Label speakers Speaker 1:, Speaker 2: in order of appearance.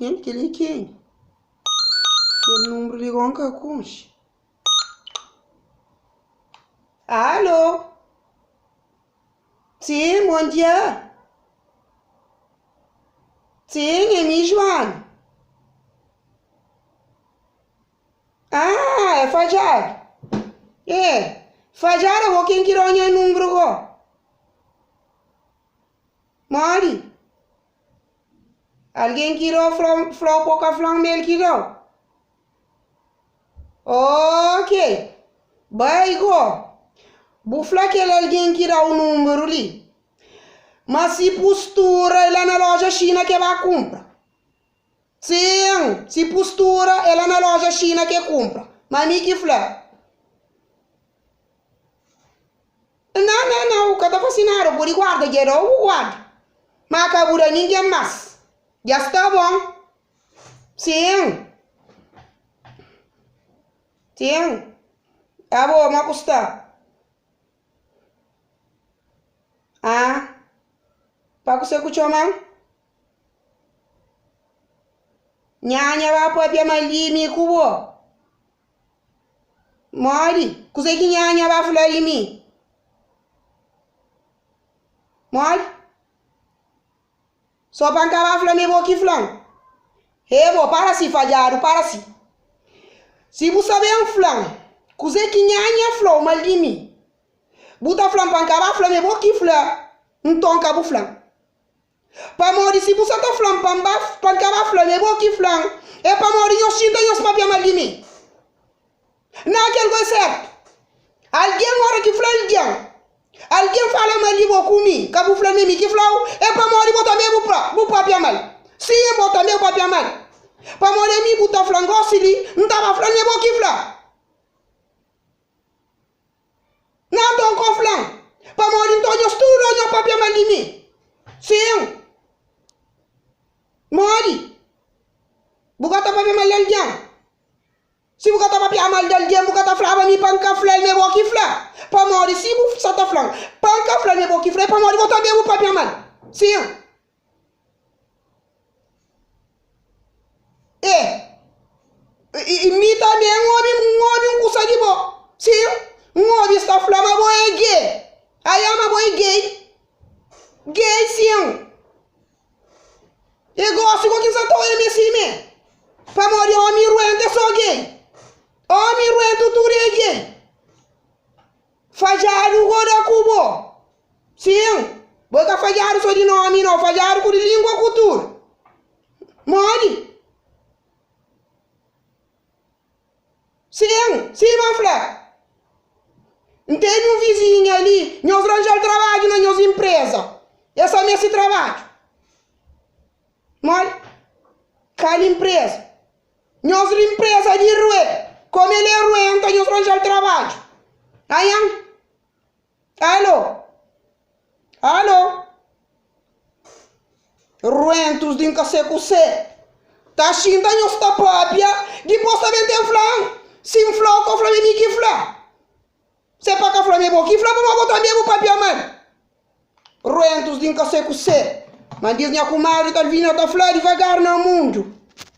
Speaker 1: Kel kel-li é kenha? Kel nunbru li gó N ka konxe. Alo! Sim, bon dia. Sim, é mi Joana. Ah, é fadjadu. É, fadjadu abo ken ki da-u nha nunbru gó? Modi? Algen ki da-u fla-u pa bu ka fla-m ma el ki da-u? Ok, bai go. Bu fla kel algen ki da-u nunbru li ma si pustura é la na loja xina ke ba kunpra. Sin, si pustura é la na loja xina ke kunpra. Ma mi ki fla. Nau, nau, nau, ka ta fasi nada, bu pudi guarda dja da-u bu guarda. Ma ka bu da ningen mas. Dja sta bon. Sin. Sin. Abo, ma ku sta? Ah, pa kuse ku txoman? Nhanha ba papia mal di mi ku bo. Modi? Kuse ki nhanha ba fla di mi? Modi? So pa N ka ba fla ma é bo ki fla-m. He bo, para si, fadjadu, para si. Si bu sabe N fla-m kuzê ki nhanha fla-u mal di mi. Bu ta fla-m pa N ka ba fla ma é bo ki fla, nton ka bu fla-m. Pamodi si bu sa ta fla-m pa N ba pa N ka ba fla ma é bo ki fla-m, é pamodi nhos xinta nhos papia mal di mi. Na kel go é sertu. Algen ora ki fla algen, algen fala mal di bo ku mi, ka bu fla ma é mi ki fla-u, é pamodi bo tanbe bu bu papia mal. Sin, bo tanbe bu papia mal. Pamodi é mi bu ta fla-m gosi li, N ta ba fla-l ma é bo ki fla. Na nton ko fla-m, pamodi nton nhos tudu nhos papia mal di mi. Sin. Modi? Bu ka ta papia mal di algen. Si bu ka ta papia mal di algen, bu ka ta flaba mi pa N ka fla-l ma é bo ki fla. Pamodi si bu sa ta fla-m pa N ka fla-l ma é bo ki fla, é pamodi bo tanbê bu papia mal. Sin. E, i mi tanbê N obi, N obi un kusa di bo. Sin, N obi sta fla ma bo é gay. Aiá, ma bo é gay. Gay, sin. E gosi ku ki N sa ta oia mi si mé. Pamodi omi ruentu é so gay. Omi ruentu tudu é gay. Fadjadu goda ku bo. Sin, bo ka fadjadu so di nomi no, fadjadu ku di lingua ku tudu. Modi? Sin, sima N fla. N tene un vizinha li, nhos ranja-l trabadju na nhos inpreza. El sa meste trabadju. Modi? Kal inpreza? Nhos inpreza di rue. Komu el é rue, nta nhos ranja-l trabadju. Aian? Alo? Alo? Ruentus di N ka se kusé. Ta xinta nhos ta papia, dipos ta ben ten fla-m. Si N fla-u, ka bu fla ma é mi ki fla. Se pa ka fla ma é bo ki fla, pamodi bo tanbe bu papia mal. Ruentus di N ka se kusé. Ma N dis nha kumadri Talvina ta fla divagar na mundu.